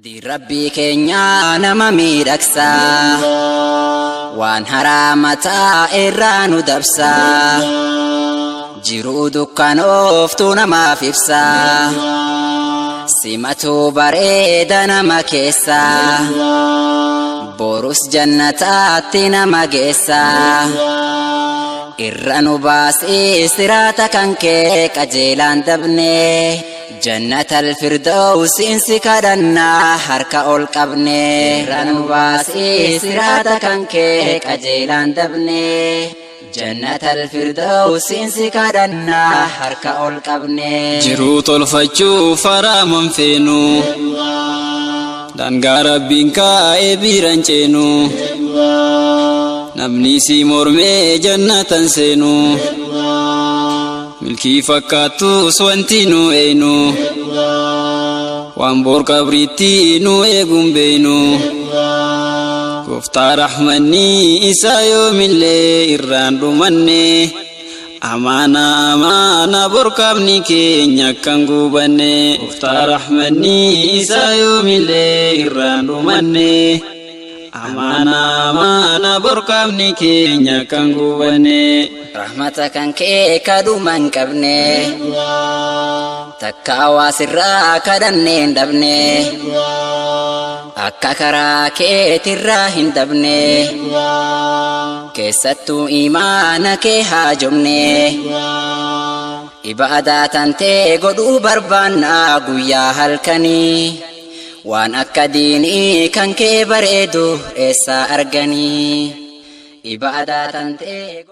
Diin Rabbii keenyaa nama miidhagsaa, waan haraama ta'e irraa nu dabsaa, jiruu dukkanooftuu namaaf ibsaa, simatuu bareeda nama keessaa, borus jannataatti nama geessaa. Irra nu baasii siraata kan kee qajeelaan dabnee, jannatal firdawsiin si kadhannaa harka ol qabnee. Irra nu baasii siraata kan kee qajeelaan dabnee, jannatal firdawsiin si kadhannaa harka ol qabnee. Jiruu tolfachuuf haraaman feenu, daangaa Rabbiin kaa'e biiran ceenu, namni si mormee jannatan seenu, milkii fakkaattus wanti nu eeynu, waan boor qabriitti nu eeguun beeynu. Gooftaa rahmanni isaa yoomillee irraan dhumanne, amaana amaana borkaafni keenya akkan gubanne. Gooftaa rahmanni isaa yoomillee irraan dhumanne, amaana amaana borkaafni keenya akkan gubanne. Rahmata kan kee kadhuma hin qabne, takka hawaasirraa kadhannee hin dhabne, akka karaa keetirraa hin dabne, keessattuu imaana kee haajomne, ibaadaa tantee godhuu barbaannaa guyyaa halkanii, waan akka diinii kan kee bareedu eessaa arganii, ibaadaa tantee.